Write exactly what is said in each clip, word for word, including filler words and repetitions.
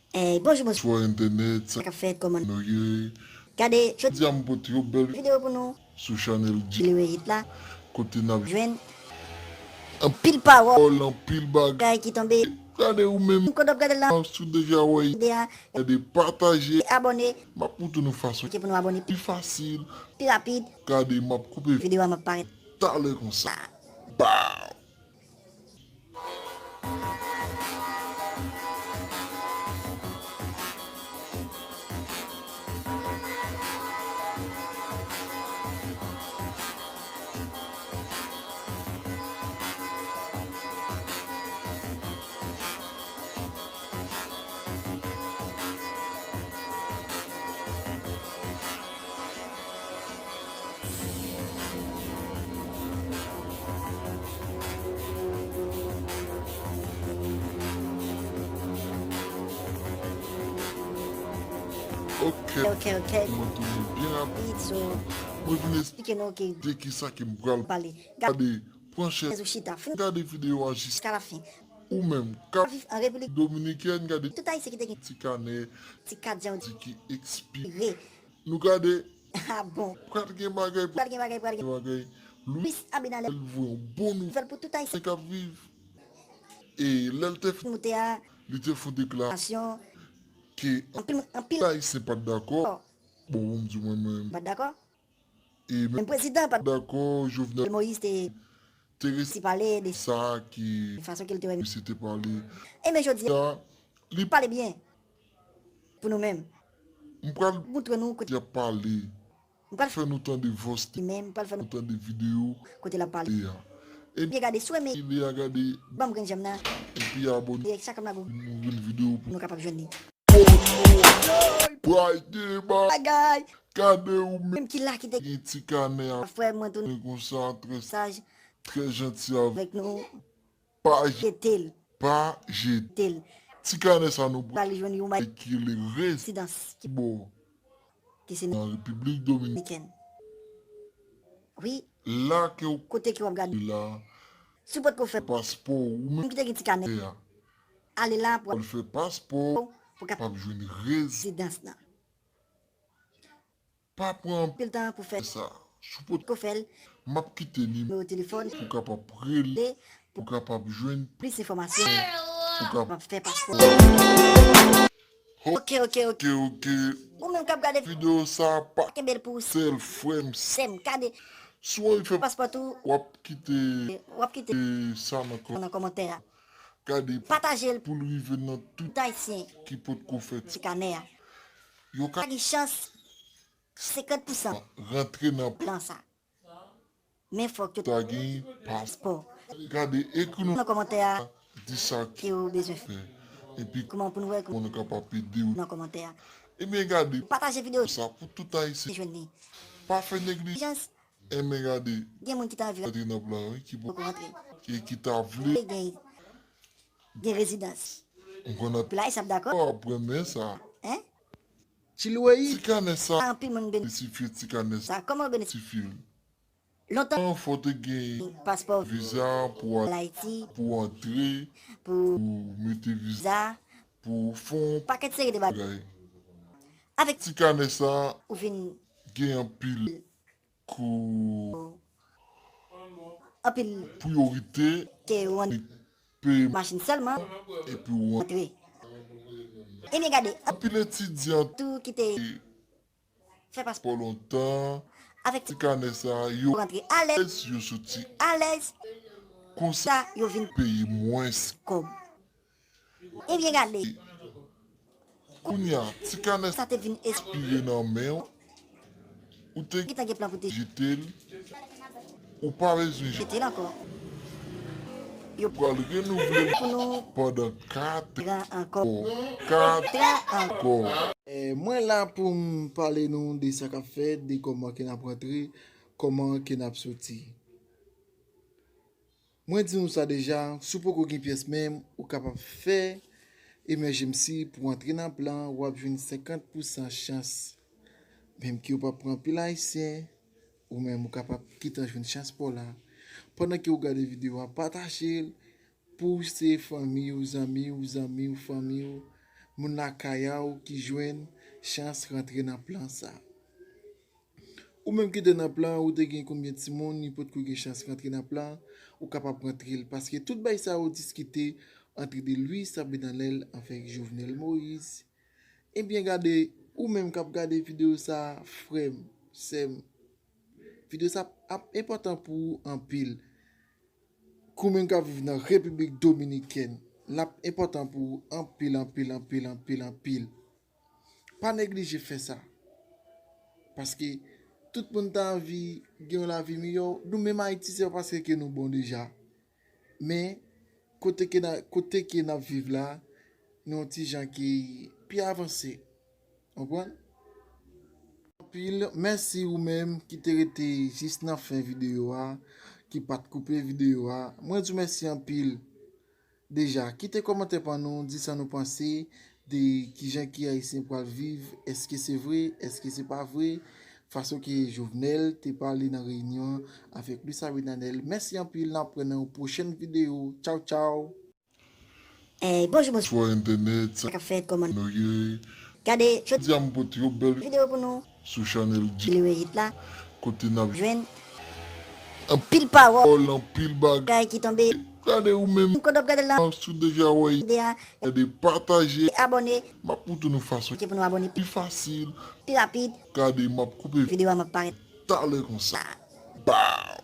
Ey, bonjou, bonswa entènèt, sa k ap fèt, kòman nou ye? Gade, jodi a m pote yon bèl videyo pou nou sou chanèl Djilweyit la, kote n ap jwenn anpil pawòl, anpil bagay ki tonbe. Gade ou menm, kote w ap gade l la, si w deja wè, gade, pataje, abòne. M ap montre nou fason ki pou nou abòne pi fasil, pi rapid. Gade, m ap koupe videyo a, m ap parèt talè konsa. Bam! Ok. Ok, ok. Mwen tounen byen rapid. So, mwen vin eksplike nou de kisa ke m pral pale. Gade, pran chèz ou chita. Fin gade videyo a jiska la fen. Ou menm k ap viv an Repiblik Dominikèn, gade tout Ayisyen ki te gen ti kanè, ti kat, jan di ki ekspire. Nou gade. Ah bon. Pral gen bagay, pral gen bagay, pral gen bagay. Luis Abinader voye yon bon nouvèl pou tout Ayisyen k ap viv. E lè l te fin moute a, li te fè yon deklarasyon ke anpil, anpil Ayisyen pa t dakò. Bon, pou m di mwen menm, pa t dakò. E menm prezidan pa t dakò, Jovenel Moïse te, te resi pale de sa ki fason ke l te wè misye te pale. E men jodi a, li pale byen pou nou menm. M pral montre nou kote y ap pale. M pral fè nou tande vòs li menm, m pral fè nou tande videyo kote l ap pale a. Ebyen gade, si w renmen ide a, gade, ban m grenn jèm nan. Epi abòne. Epi chak m la gou. Nouvèl videyo pou nou kapab jwenn li. Pral gen bagay. Gade ou menm ki la ki te gen ti kanè a. Frè mwen tou konsa, trè saj, trè janti avèk nou. Pa jete l. Pa jete l. Ti kanè sa nou pral jwenn yon bay ki rele rezidans ki bò, ki se nan Repiblik Dominikèn. Wi. La ke w kote ke w ap gade la. Si w potko fè paspò ou menm ki te gen ti kanè a, ale la pou al fè paspò pou kapab jwenn rezidans nan. Pa pran anpil tan pou fè sa. Si w potko fè l, m ap kite nimewo telefòn pou w kapab rele, pou w kapab jwenn plis enfòmasyon, pou w kapab fè paspò. Ok, ok, ok. Ok, ok. Ou menm k ap gade videyo sa, pa kenbe l pou ou sèl, frè m, sè m. Gade, si w anvi fè paspò tou, w ap kite, w ap kite sa nan kò, nan kòmantè a. Gade, pataje l pou l rive nan tout Ayisyen ki potko fè ti kanè a. Yo ka gen chans senkant pousan rantre nan plan sa. Men fòk yo ta gen paspò. Gade, ekri nou nan kòmantè a, di sa ke w bezwen fè. Epi kòman pou nou wè, kòman nou kapab ede w nan kòmantè a. Ebyen gade, pataje videyo sa pou tout Ayisyen jwenn li. Pa fè neglijans. Enben gade, gen moun ki ta anvi rantre nan plan wi, ki poko rantre, ki, ki ta vle gen, gen rezidans. M konn anpil Ayisyen ap dakò. W ap renmen sa. Hein? Ti kanè sa, anpil moun benefisye ti kanè sa. Kòman w benefisye l? Lontan fò w te gen paspò, viza pou al Ayiti, pou antre, pou mete viza, pou fè yon pakèt seri de bagay. Avèk ti kanè sa, ou vin gen anpil kou, anpil priyorite ke w annik peye machin sèlman epi w antre. Ebyen gade, anpil etidyan tou ki te fè paspò lontan, avèk ti kanè sa, yo rantre alèz, yo soti alèz, konsa yo vin peye mwens kòb. Ebyen gade. Kounye a, ti kanè sa te vin ekspire nan men w. Ou te gentan gen plan pou te jete l. Ou pa bezwen jete l ankò. Yo pral renouvle l pou nou pandan kat an ankò. Kat an ankò. Eh, mwen la pou m pale nou de sa k ap fèt, de kòman ke n ap rantre, kòman ke n ap soti. Mwen di nou sa deja, si w poko gen pyès menm, ou kapab fè emergency pou w antre nan plan, w ap jwenn senkant pousan chans. Menm ke w pa pran anpil Ayisyen, ou menm ou kapab gentan jwenn chans pa w la. Pandan ke w gade videyo a, pataje l pou se fanmi w, zanmi w, zanmi w, fanmi w, moun lakay a w ki jwenn chans rantre nan plan sa. Ou menm ki te nan plan, ou te gen konbyen timoun, li potko gen chans rantre nan plan, ou kapab rantre l. Paske tout bay sa yo diskite entre de Luis Abinadel avèk Jovenel Moïse. Ebyen gade, ou menm k ap gade videyo sa, frè m, sè m, videyo sa ap enpòtan pou ou anpil. Ou menm k ap viv nan Repiblik Dominikèn, l ap enpòtan pou ou anpil, anpil, anpil, anpil, anpil. Pa neglije fè sa. Paske tout moun ta anvi gen yon lavi miyò. Nou menm Ayiti, se pa paske ke nou bon deja. Men, kote ke n a, kote ke n ap viv la, nou yon ti jan ki pi avanse. Konprann? Anpil mèsi ou menm ki te rete jis nan fen videyo a, ki pa t koupe videyo a. Mwen di w mèsi anpil. Deja, kite kòmantè pa nou, di sa nou panse de kijan ki Ayisyen pral viv, èske se vre, èske se pa vre, fason ke Jovenel te pale nan reyinyon an avèk Luis Abinader. Mèsi anpil, n ap wè nan yon pwochèn videyo. Tchaw, tchaw! Eh, bonjou, bonswa. Swa entènèt, sa k ap fèt, kòman nou ye? Gade, jodi a m pote yon bèl videyo pou nou sou chanèl Djili Weyit la, kote n ap jwenn anpil pawòl, anpil bagay ki tonbe. Gade ou menm, kote w ap gade la, si w deja wè, gade, pataje, abòne. M ap montre nou fason ki pou nou abòne pi fasil, pi rapid. Gade, m ap koupe videyo a, m ap parèt talè konsa. Bam!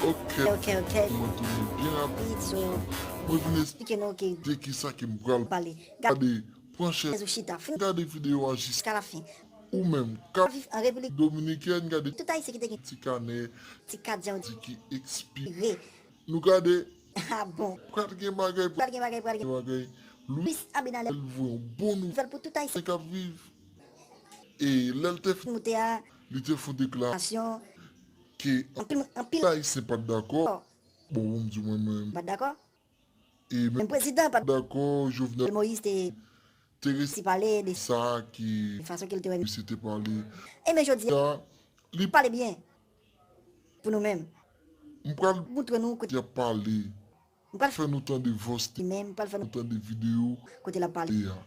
Ok. Ok, ok. Mwen tounen byen rapid. So, mwen vin eksplike nou de kisa ke m pral pale. Gade, pran chèz ou chita. Fin gade videyo a jiska la fin. Ou menm k ap viv an Repiblik Dominikèn, gade tout Ayisyen ki te gen ti kanè, ti kad, jan di ki ekspire. Nou gade. Ah bon. Pral gen bagay, pral gen bagay, pral gen bagay. Luis Abinader voye yon bon nouvèl pou tout Ayisyen k ap viv. E lè l te fin moute a, li te fè yon deklarasyon ke anpil, anpil Ayisyen pa t dakò. Bon, pou m di mwen menm, pa t dakò. E menm prezidan pa t dakò, Jovenel Moïse te, te resi pale de sa ki, fason ke l te wè misye te pale. E men jodi a, li pale byen pou nou menm. M pral montre nou kote y ap pale. M pral fè nou tande vòs li menm, m pral fè nou tande videyo kote l ap pale a.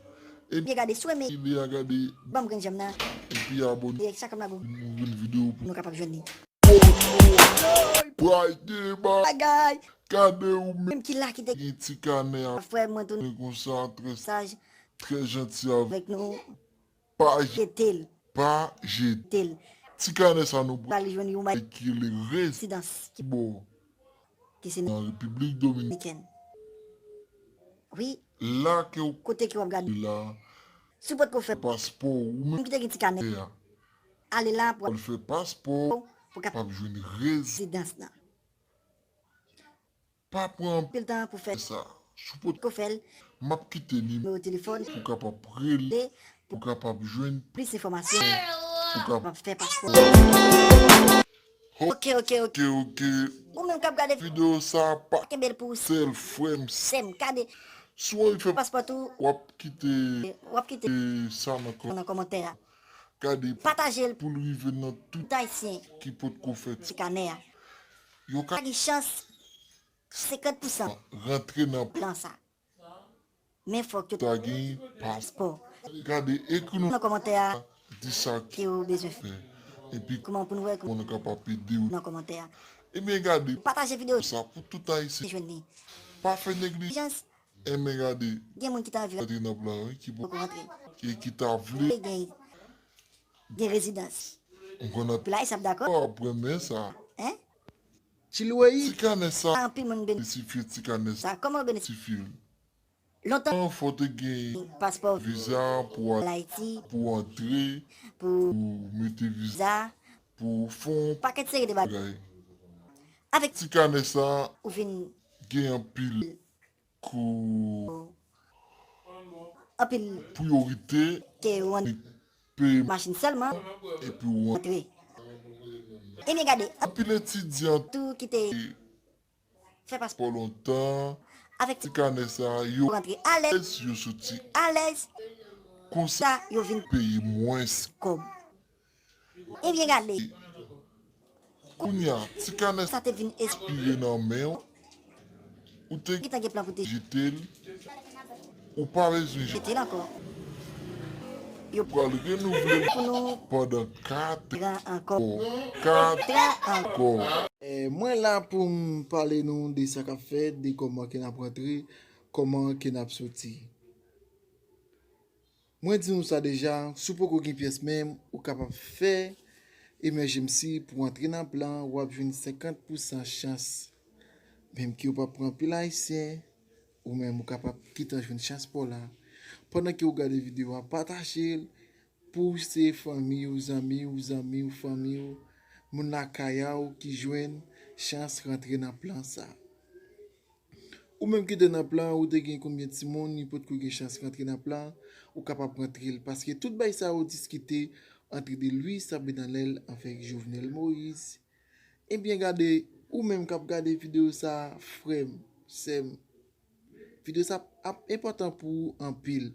Ebyen gade, si w renmen, gade, ban m grenn jèm nan. Epi abòne. E chak m la gou, nouvèl videyo pou nou kapab jwenn li. Bagay. Gade ou menm ki la ki te gen ti kanè a. Frè mwen tou konsa, trè saj, trè janti avèk nou. Pa jete l. Pa jete l. Ti kanè sa nou pral jwenn yon bay ki rele rezidans ki bò, ki se nan Repiblik Dominikèn. Wi. La ke w kote ke w ap gade la. Si w potko fè paspò ou menm ki te gen ti kanè a, ale la pou w fè paspò pou w kapab jwenn rezidans nan. Pa pran anpil tan pou fè sa. Si w potko fè l, m ap kite nimewo telefòn pou w kapab rele, pou w kapab jwenn plis enfòmasyon, pou w kapab fè paspò. Ok, ok, ok. Ok, ok. Ou menm k ap gade videyo sa, pa kenbe l pou ou sèl, frè m, sè m, gade. Si w anvi fè paspò tou, w ap kite, w ap kite sa nan kò, nan kòmantè a. Gade, pataje l pou l rive nan tout Ayisyen ki potko fè ti kanè a. Yo ka gen chans senkant pousan rantre nan plan sa. Men fòk yo ta gen paspò. Gade, ekri nou nan kòmantè a, di sa ke w bezwen fè. Epi kòman pou nou wè kòman nou kapab ede w nan kòmantè a. Ebyen gade, pataje videyo sa pou tout Ayisyen jwenn li. Pa fè neglijans. Enben gade, gen moun ki ta vle rantre nan plan wi, ki poko rantre, e ki ta vle gen, gen rezidans. M konn anpil Ayisyen ap dakò, ap renmen sa. Hein? Ti kanè sa, anpil moun benefisye ti kanè sa. Kòman w benefisye l? Lontan fò w te gen paspò, viza pou al Ayiti, pou antre, pou mete viza, pou fè yon pakèt seri de bagay. Avèk ti kanè sa, ou vin gen anpil kou, anpil priyorite ke ou an peye machin sèlman, epi ou antre. Ebyen gade, anpil etidyan tou ki te fè paspò lontan, avèk ti kanè sa, yo rantre alèz, yo soti alèz. Konsa, yo vin peye mwens kòb. Ebyen gade, kounye a, ti kanè sa te vin espire nan men w, ou te gentan gen plan pou te jete l, ou pa bezwen jete l ankò. Yo pral renouvle l pou nou pandan kat an ankò. Kat an ankò. E, mwen la pou m pale nou de sa k ap fèt, de kòman ke n ap rantre, kòman ke n ap soti. Mwen di nou sa deja, si w poko gen pyès menm, ou kapab fè emergency pou antre nan plan, w ap jwenn senkant pousan chans. Menm ke yo pa pran anpil ayisyen, ou menm ou kapab gentan jwenn chans pa w la. Pandan ke w gade videyo a, pataje l pou se fanmi w, zanmi w, zanmi w, fanmi w, moun lakay a w ki jwenn chans rantre nan plan sa. Ou menm ki te nan plan, ou te gen konbyen timoun, li potko gen chans rantre nan plan, ou kapab rantre l. Paske tout bay sa yo diskite antre de Luis Abinader avèk Jovenel Moïse. Ebyen gade, ou menm k ap gade videyo sa, frè m, sè m, videyo sa ap enpòtan pou ou anpil.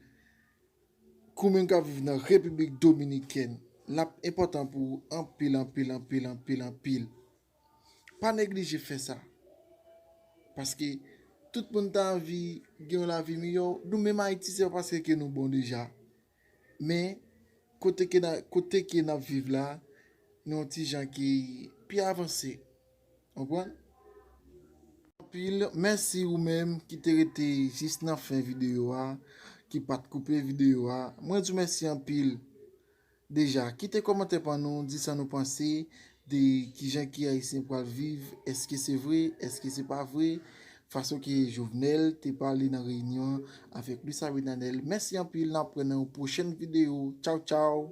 Ou menm k ap viv nan Repiblik Dominikèn, l ap enpòtan pou ou anpil, anpil, anpil, anpil, anpil. Pa neglije fè sa. Paske tout moun ta anvi gen yon lavi miyò. Nou menm Ayiti, se pa paske ke nou bon deja. Men, kote ke n a, kote ke n ap viv la, nou yon ti jan ki pi avanse. Konprann? Anpil mèsi ou menm ki te rete jis nan fen videyo a, ki pa t koupe videyo a. Mwen di w mèsi anpil. Deja, kite kòmantè pa nou, di sa nou panse de kijan ke Ayisyen pral viv, èske se vre, èske se pa vre, fason ke Jovenel te pale nan reyinyon an avèk Luis Abinader. Mèsi anpil, n ap wè nan yon pwochèn videyo. Tchaw, tchaw!